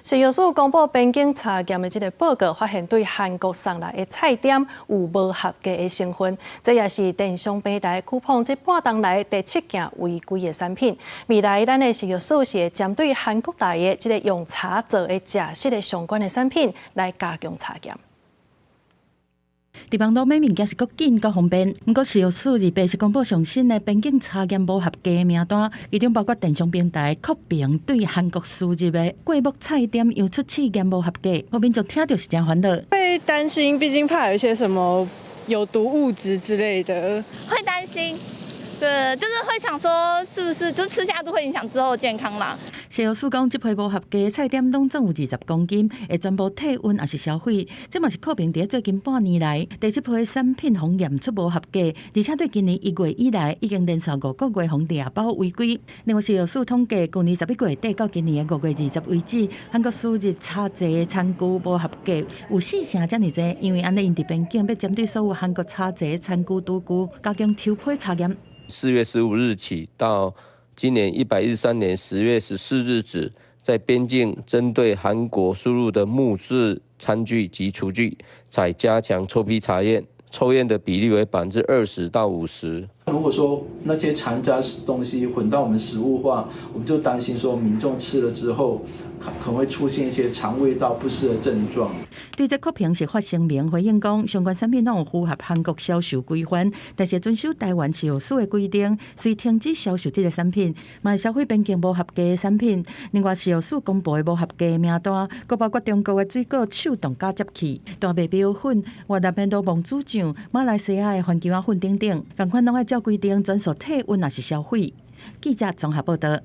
食藥署公布邊境查驗的這个報告，發現對韓國送來的菜點有無合格的成分，這也是電商平台 Coupang 這半冬來第七件違規的產品。未來咱的食藥署是會針對韓國來的這个用茶做的食食的相關的產品來加強查驗。佇網路買物件是閣緊閣方便，毋過食藥署28是公布上新的邊境查驗無合格名單，其中包括電商平台酷評對韓國輸入的過木菜點樣出試驗無合格，予民眾聽著是誠煩惱。會擔心，畢竟怕有一些什麼有毒物質之類的。會擔心，對，就是會想說，是不是就吃下都會影響之後健康啦？食藥署講，這批無合格的菜點攏總有20公斤，會全部退運抑是銷毀。這嘛是酷評佇最近半年來第七批產品予驗出無合格，而且對今年1月以來已經連續5個月予掠包違規。另外，食藥署統計，舊年11月底到今年的5月20為止，韓國輸入茶製的餐具無合格有四成遮爾濟，因為按呢𪜶佇邊境欲針對所有韓國茶製餐具廚具加強抽批查驗。 4月15日起到今年113年10月14日止，在邊境針對韓國輸入的木質餐具及廚具，採加強抽批查驗，抽驗的比例為20%到50%。如果說那些殘渣東西混到我們食物的話，我們就擔心說民眾吃了之後，可能會出現一些腸胃道不適的症狀。對這酷評是發聲明回應講，相關產品攏有符合韓國銷售規範，但是遵守臺灣食藥署的規定，須停止銷售這个產品，嘛會銷毀邊境無合格的產品。另外，食藥署公布的無合格名單，閣包括中國的水果手動絞汁器、大麥麵粉、越南的盧望子醬、馬來西亞的番薑仔粉等等，仝款攏愛照規定全數退運抑是銷毀。記者綜合報道。